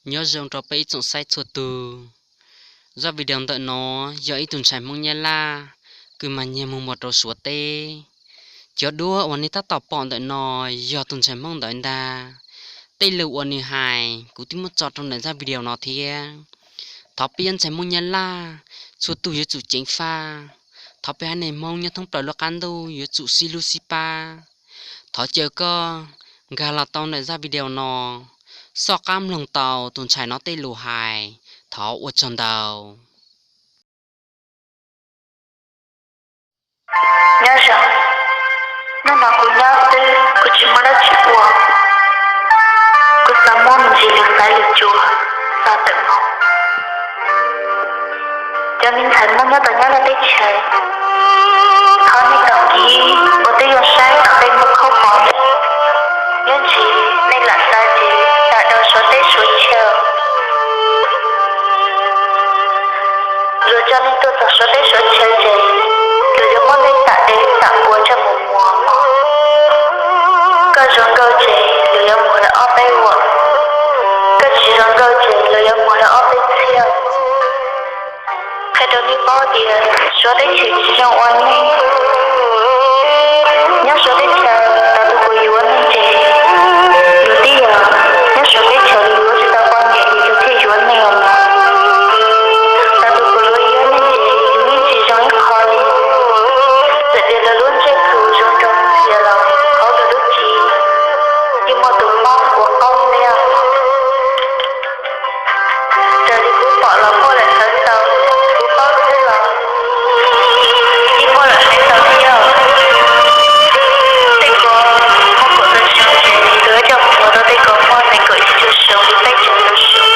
Nyob zoo rau peb ib tsoom saib txhua tus. Zaj video ntawm no yog ib tug ntxhais Hmoob Nyab Laj kws mag nyiag mus muag rau Suav teb. Cov duab uas nej tab tom pom ntawm no yog tus ntxhais Hmoob ntawd ntag. Tej lus uas nws hais kuv twb muab tso rau ntawm zaj video no thiab. Thov peb ntxhais Hmoob Nyab Laj txhua tus yuav tsum ceev faj. Thov peb haiv neeg Hmoob nyob thoob plaws lub qab ntuj yuav tsum sib hlub sib pab. Thov caw koj nkag los tau ntawm zaj video no, xoj qab mloog tau tus ntxhais no tej lus hais. Thov ua tsaug ntau. Nyob zoo, hnub no kuv nyob xwb, kuv tsis muaj dab tsi ua. Kuv xav muab me ntsis lus xaiv lus tsuas txog ntawm no. Cov me ntxhais Hmoob nyob tom Nyab Laj teb chaws, thov nej tos kiv ua tib zoo saib tom tej mus khaub pom, ib ntsis nej lam xav ces xav rau Suav teb Suav chaw. Luag coj nej tuaj txog Suav teb Suav chaw ces luag yuav muab nej tam dev tam puas coj mus muag. Koj zoo nkauj ces luag yuav muag lawm ob peb vuam, koj tsis zoo nkauj ces luag yuav muag lawm ob peb txhiab. Qhia rau nej paub tias Suav teb chaws tsis zoo ua neeg. Nyob Suav teb chaws tau tus puas yuav neeg ces luag tib yog nyob Suav teb chaws yuav tsis tau poj niam ces luag thiaj yuav neeg os mog. Tau tus puas yuav yuav neeg ces yeej tsis zoo ib qho li. Txawm tias luag lub ntsej tus zoo rau ntxias los hauv luag lub txiv yeej muaj tus mob ua qaub ntiag. Raws li kuv pom los muaj lawm ntau, kuv paub xwb los yeej muaj lawm ntau thiab. Tej ko muaj kaum tawm xyoo ces luag coj mus muag rau tej ko muaj nees nkaum cuaj xyoo li peb caug xyoo.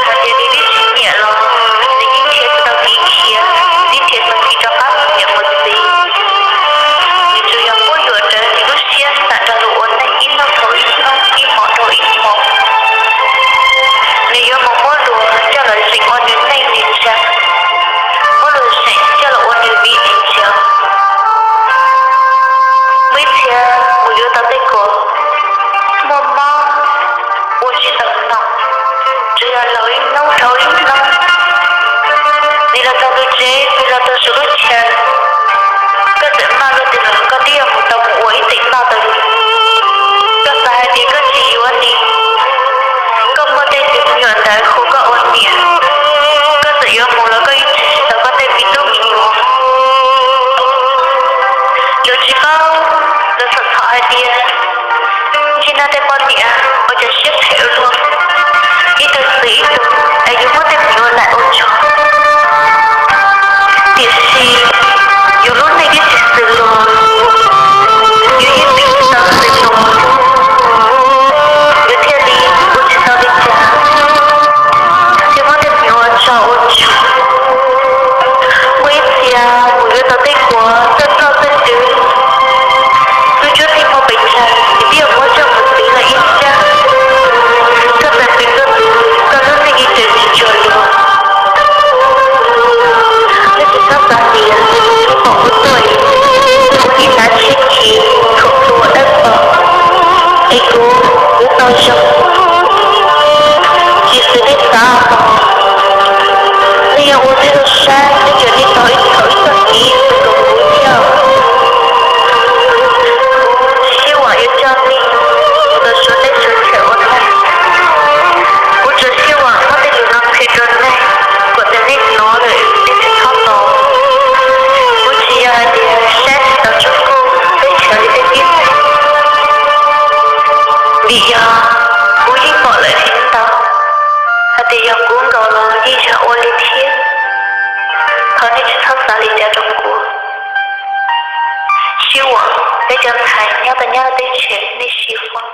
Hais tias nws twb tsis nyiam los nws yeej nrhiav tsis tau kev khiav, nws nrhiav tau kev rov qab mus niam mus txiv. Nws tsuas yog quab yuam rawv nws lub siab xam rau luag ua neeg ib hnub dhau ib hnub, ib hmo dhau ib hmo. Nws yuav mus muab luag coj los zeem ua nws neej nws tsa, muab luag zeem coj los ua nws viv nws ncaus. Muaj ib txhia mus yuav tau tej ko muaj mob ua tsis tau nom, tsuas yog laug ib hnub dhau ib hnub. Nws los txog lub tsev, nws los txog saum lub chaw, koj txawm maj luaj tiag los koj twb yuav mus tau mus ua ib teem noj tau li. Koj xav hais tias koj tsis yuav nws, koj muaj tej tus me nyuam ntawd hu koj ua niam, koj txawm yuav mus los koj yeej tsis tau koj tej me tub me nyuam. Luag tsis paub, luag txhom txhom hais tias ntshe no tej poj niam ua cov siab phem ua luaj, ib tug xwm ib tug es yuav muab tej me nyuam laim ua tsuag. Tiam sis yus lub neej twb tsis xws luag, yus yeej twb tsis tau xws luag, yus thiaj li ua tsis tau li cas, thiaj muab tej me nyuam tso ua tsuag. Muaj ib txhia mus yuav tau tej ko txawj txawj txawj twv, tus cuab tij muaj pes tsawg ces twb yuav muab coj mus txwv lawm ib ncaj. Koj txawm twv koj tus, koj lub neej yeej raws tsis tsuag li. Koj tsis txhob xav tias kuv pom kuv tuaj, kuv ua niam hnav tshiab khiv, thuam plhu ua dawb paug, es kuv, kuv tau zoo. Tsis xwm nej xav os. Nej yuav ua tib zoo saib, nej yuav nej tau ib thaum ib txoj kev tus kom kuv thiab. Kuv tsis sib huam yuav coj nej mus rau Suav teb Suav chaw ua neeg. Kuv tsuas sib huam muab tej lus no qhia rau nej, kom tias nej hnov lawm nej tsis txhob tos. Kuv tsis yog hais tias saib tsis taus tsob koob peb chaw li tej tib neeg, vim yog kuv yeej pom lawm ntau, hais tias yog kuv nkaus los yeej yog ua li thiab. Thov nej tsis txhob xav li cas rau kuv. Sib huam peb cov ntxhais nyob tau nyob teb chaws nej sib huam.